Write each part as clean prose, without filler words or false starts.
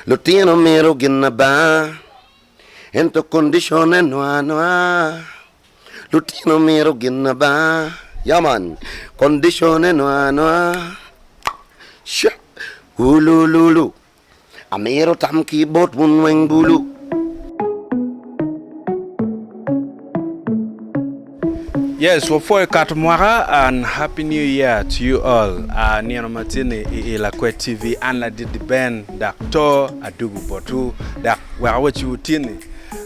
Lutino mito gin aba ento condition ne nwa nwa Lutino mito gin aba yeah man condition ne nwa nwa Sha ulululu Amito tam ki bot wun weng bulu. Yes, wapwoyo kato mwaka and happy new year to you all. Uh, nino ma tye ni i i Lakwed TV an ladit Ben dak to adugu botwu dak wek awacciwu tye ni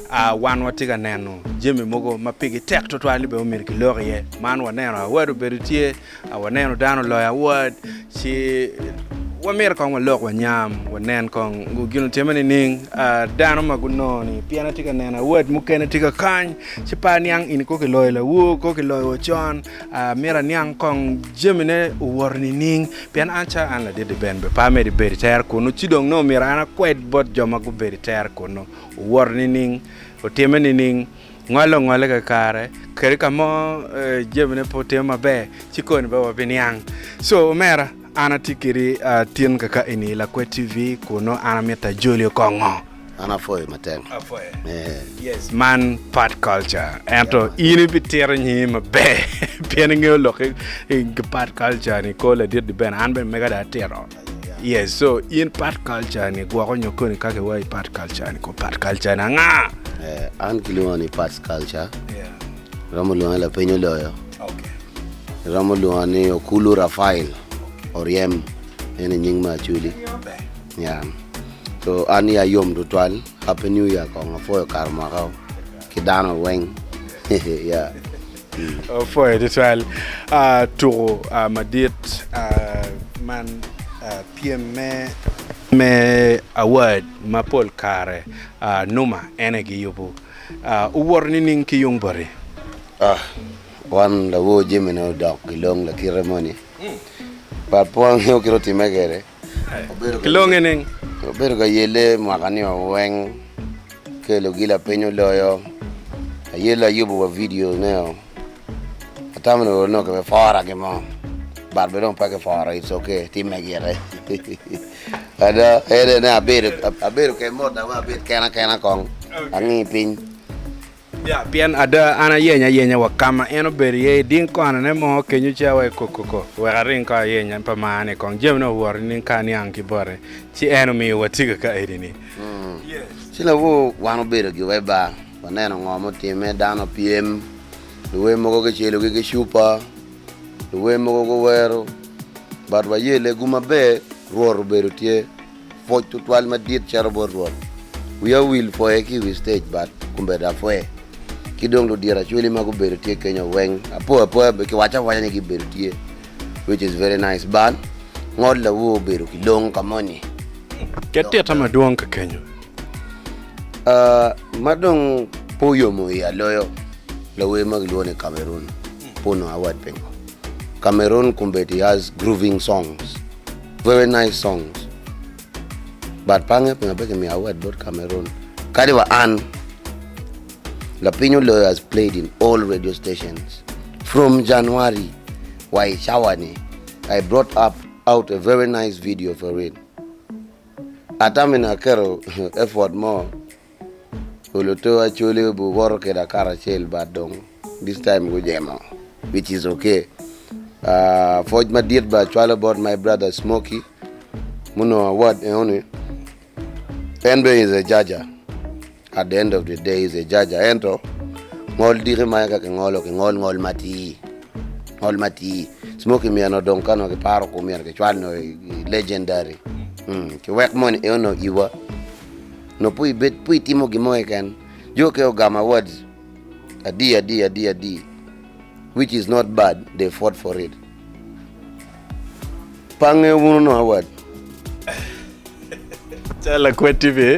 uh, wan watye ka neno jami mogo ma pigi tek tutwal ni bene omyero kilok iye. Man waneno award obedo tye Waneno dano oloyo award ci wamito kong walok wanyam wanen kong gin otimme nining dano ma gunongo ni pien atye ka neno award mukene tye ka kany ci pe aniang eni kong kiloyo lawor kong kiloyo wa con amito aniang kong jamine owoto nining pien an calo an ladit ben bene pe amito bedo i tere kunu ci dong nongo myero an akwed bot jo ma gubedo i tere kunu owoto nining otimme nining. Ngolo ngole kakare, kadi ka mo jamine pe otime maber, ci koni bene wabiniang. So omera, an atye kedi tin kaka eni i Lakwed TV kun nongo an amito ajoli kongo. An apwoyo matek. Apwoyo. Yes, man part culture. Ento in ibitito nyingi maber pien ingeyo lok ki part culture ni kor ladit di bene an bene mega dong atito. Yes, so in part culture ni gwoko nyo koni ka kiwaco i part culture ni ko part culture ni anga? Eh, an kilwonga ni part culture. Yeah. Romo lwonga lapeny oloyo. Okay. Romo lwonga ni Okulu Rafael Oryem. En e nying ma Acholi. Yeah. So an iya yom tutwal. Happy New Year kong apwoyo kare mwaka ki dano weng. yeah. Opwoyo tutwal tuku madit man pyem me award ma pol kare numa en aye giyubo. Owoto nining ki yung boti? Wan lawor jamine odok gilong lakite moni but pe wangeyo kit otimme kwede. Kilonge ning? Obedo ka yelle mwaka ni weng kelo gi lapeny oloyo ayelle ayubo wa video ne o atamo ni onongo kibi pora ki mo but bene dong pe kiporo it's okay timme gire ada ene ne abedo abedo kede mot na abed kena kena kong angi piny. Ya, pien ada an ayenye ayenya wa ka ma en obedo iye i ding konane mo kenyo ci awaco kokoko, wek aring kong ayeny en pa maa-ni kong jamine owoto nining ka aniang ki bote, ci en omiyo watika ka eni-ni. Ci lawor wan obedo giwa i bar, waneno ngo mutimme, dano opyem, luwer mogo kicelogi ki cupa, luwer mogo guwero, but wayelle gum maber, Rwot obedo tye. Pwoc tutwal madit cito bot Rwot. Wiya owil pwoye ki i wi stage but kombeddi apwoye. Ki dong ludito acholi ma gubedo tye kenyo weng apo apoya be kiwaco awaca ni gibedo tye which is very nice but ngol lawu obedo ki long ka moni. Ket tita madwong ka kenyo. Uh, ma dong pe oyomo iya loyo lawer ma gilwongo ni Cameroon pe onongo award pingo. Cameroon kombeddi has grooving songs. Very nice songs but pe angeyo pingo pe kimiyo award bot Cameroon kadi wa an Lapiny Oloyo has played in all radio stations from January wa i cawa ni I brought up out a very nice video for it atamo ni aketo effort mo Oluto Acholi obiwoto kweda karacel but dong this time gujemo which is okay. Uh, pwoc madit bene acwalo bot my brother Smoky munongo award enoni en bene is a judger at the end of the day is a judger ento ngol diki ma ka kingolo kingol ngol matir ngol matir Smoky myero dong ka nongo kiparo kom myero kicwal nongo i legendary mm, kiwek moni eno iwa Nongo pe ibed pe itimo gin mo keken. Jo ke ogamo awards adi adi adi adi which is not bad they fought for it. Pe angeyo wun onongo award. Calo lakwed TV,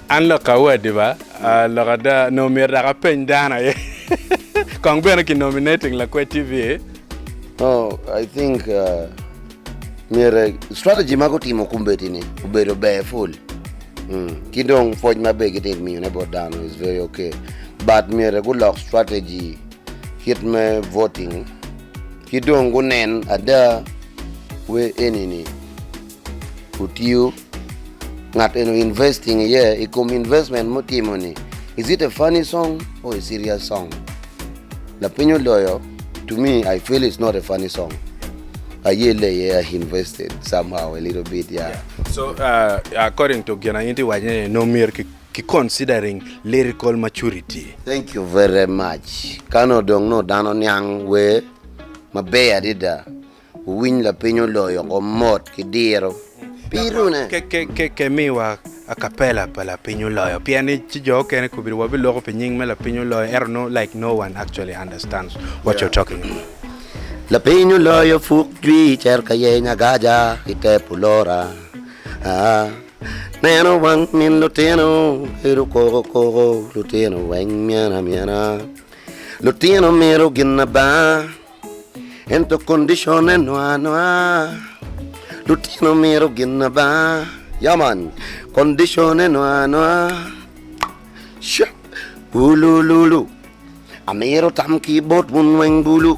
an lok awadi ba, lok ada nongo myero dok apeny dano aye. Kong bene ki nominating lakwed TV. No, I think uh, Myero strategy ma gutimo kombeddi-ni obedo ber full ki dong pwoc maber gitye ka miyone bot dano is very okay but myero gulok strategy kit me voting ki dong gunen ada wer eni-ni otiyo. Ngat eno investing iye i kom investment mutimo ni is it a funny song or a serious song? Lapiny oloyo to me I feel it's not a funny song. Ayelle iye I invested somehow a little bit yeah. So uh, according to gin in tye waco ni nongo myero ki ki considering lyrical maturity. Thank you very much. Kano dong nongo dano niang wer maber adada. Wuwiny lapiny oloyo oko mot ki diro. Pirune. Ke miwa acapella pa lapiny oloyo pien ni ci jo okene kobedo wabiloko pi nying me lapiny oloyo ento no like no one actually understands what you're talking about. Lapiny oloyo puk jwi cer ka yeny agaja i te pulora ah. Neno wang min lutino bedo koko koko lutino weng myena myena lutino mito gin aba Ento condition-ne nwa anwa, lutino mito gin aba. Yeah man, condition-ne nwa anwa. Sha, ulululu, amito tam ki bot wun weng bulu.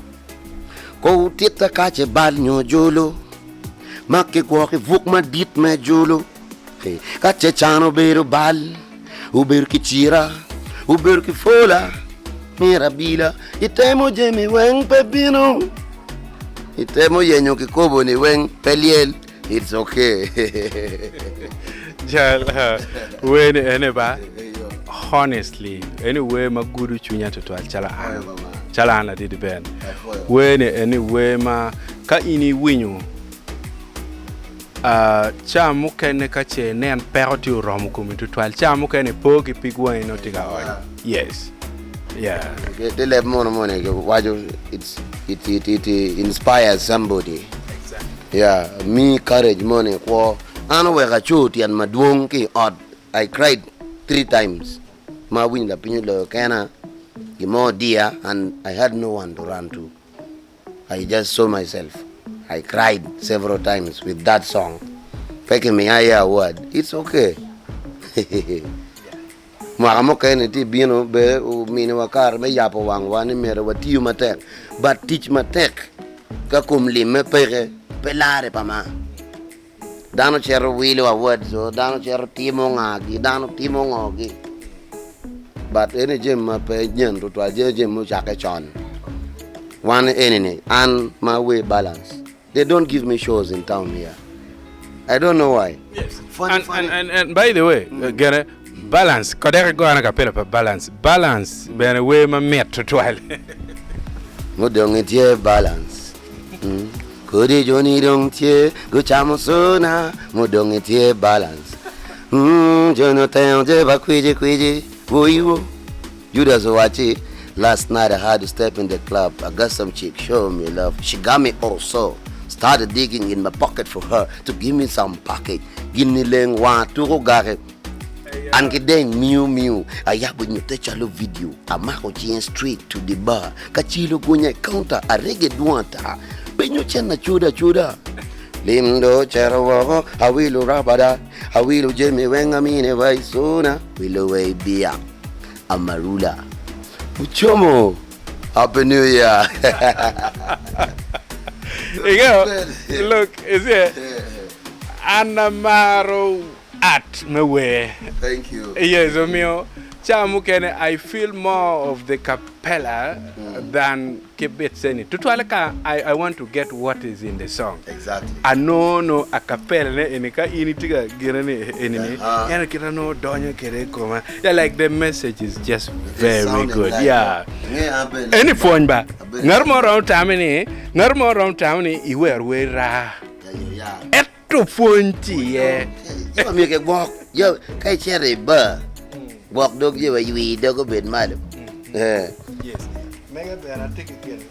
Ko wutitta kace bal nyo julu, ma kigwoko i buk madit me julu. Ka ce can obedo bal, obedo ki cira, obedo ki fola, myero abila. Itemo jami weng pe bino, itemo yenyo kikobo-ni weng pe lyel, it's okay. Jal, wer ni ene ba, honestly, eni wer ma gudo cwinya tutwal calo an, calo an ladidi Ben. Wer ni eni wer ma ka in iwinyo Ca mukene ka ce inen peko tye oromo komi tutwal, ca mukene ipo ki pig wangi nongo tye ka ony. Yes. Yeah. Te leb mono moni waco it's it it it inspires somebody. Exactly. Yeah, mi courage moni i kwo. An oweko aco tyen madwong ki i ot. I cried 3 times ma awinyo lapiny oloyo kena, gin mo odiya and I had no one to run to. I just saw myself. I cried several times with that song. Pe kimiya aye award. It's okay. Mwaka mukene tye bino be ominiwa kare me yabo wangwa ni myero watiyo matek. But tic matek ka kom limme peke pe lare pa ma. Dano cito wilo awards o, dano cito timo ngagi, dano timo ngogi. But eni jami ma pe nyen tutwal, jami mucakke con. Wan eni ni an ma we balance. They don't give me shows in town here. I don't know why. Yes. Funny, And, funny. and, and, and by the way, mm. gene balance kodeke gona kapela pa balance. Balance bene wer mamit tutwal. Mudong itye balance. Mm. Kodi joni dong tye gucamo sona mudong itye balance. Mm, jono tengo je ba kwiji kwiji. Woiwo. Judas owacci, Last night I had to step in the club. I got some chick show me love. She got me also. Started digging in my pocket for her to give me some package. Gin ni leng wa tuko gake. An ki deng miu miu. Ayabo nyute calo video. Amako cinge straight to the bar. Ka cilo gunya i counter arege dwong ata. Penyo cen acuda acuda. Lim do cero woko awilo rabada. Awilo jami weng amine wa isuna. Wilo wa ibia. Amarula. Uchomo. Happy New Year. Ingeyo, look, is it? An amaro art me wer. Thank you. Yes, omiyo ca mukene I feel more of the cappella than ki bit seni. Tutwale ka I, I want to get what is in the song. Exactly. Anono a cappella ne eni ka in itye ka gine ni eni ni Uh-huh. ento kit ma nongo donyo kwede i koma. Yeah, like the message is just very sounding good. like Yeah. Nge abe Eni pwony ba. Abe- Ngat mo romo tamo ni, ngat mo romo tamo ni iwer wer raa. Yeah. Ento pwony tye iye. Jo myero kigwok. Jo ka icito i bar, gwok dog jo ywii dog obed malo. Eh. Yes. Mega bene atye ki gin,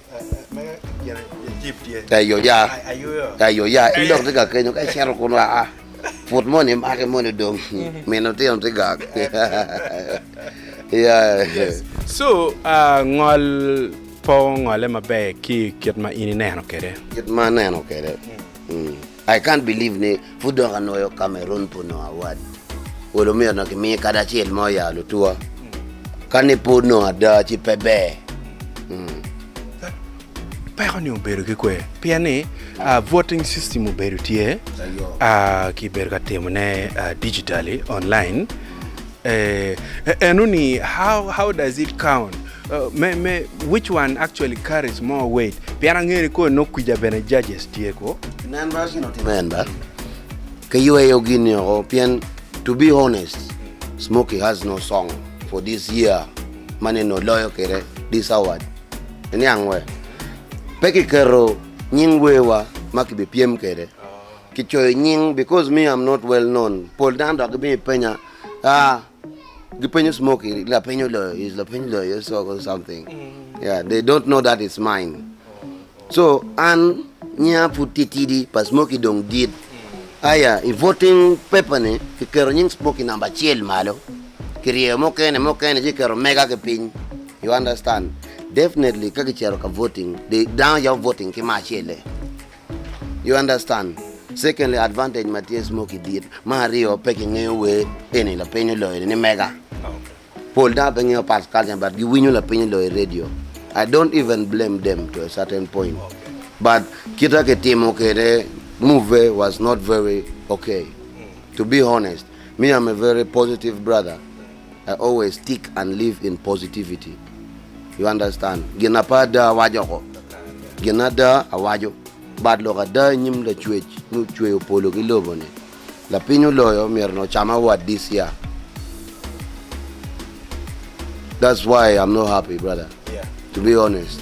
mega gin jib tye. Ayo ya. Ayuyo. Ayo ya. Ilok tye ka kenyo ka icito kunu aa. Put moni make moni dong. Min lutino tye gak. Yeah. Yes. So, uh, ngol po ongole maber ki kit ma in ineno kwede. Kit ma aneno kwede. Mm. I can't believe ni pud dok anwoyo Cameroon pu nongo award. Olo myero na kimiye kadi acel mo ya lutuwa. Ka ni pe onongo ada ci pe ber. Mm. Peko ni obedo ki kwe pien ni voting system obedo tye kibedo ka timone digitally online eno ni how does it count me me which one actually carries more weight pien angeyo ni kong nongo kwija bene judges tye ko. Nen ba gin otime en ba kiyweyo gini oko pien to be honest Smokey has no song for this year ma nene oloyo kwede this award. Iniang we? Pe kiketo nying werwa ma kibipyem kwede. Kicoyo nying because me I'm not well known. Pol dano dok gibino gipenya, ah, gipenyo Smokey, lapeny oloyo, is lapeny oloyo or something. Yeah, they don't know that it's mine. So an nyinga pud titidi pa Smokey dong dit. Aya, i voting paper ni kiketo nying Smokey namba acel malo. Kiryeyo mukene mukene ci kiketo mega ki piny. You understand? Definitely ka kicito ka voting, they dano yabo voting ki ma acel-le. You understand? Secondly, advantage ma tye Smokey dit. Ma aryo, pe kingeyo wer eni lapiny oloyo ni mega. Pol dano pe ngeyo Pascal but giwinyo lapiny oloyo i radio. I don't even blame them to a certain point. But kita kitimo kwede move was not very okay. To be honest, me I'm a very positive brother. I always stick and live in positivity. You understand? Gin apa ada awaco ko. Gin ada awaco. But lok ada i nyim lacwec mucweyo polo ki lobo ni. Lapiny oloyo myero ni ocam award this year. That's why I'm not happy brother. To be honest.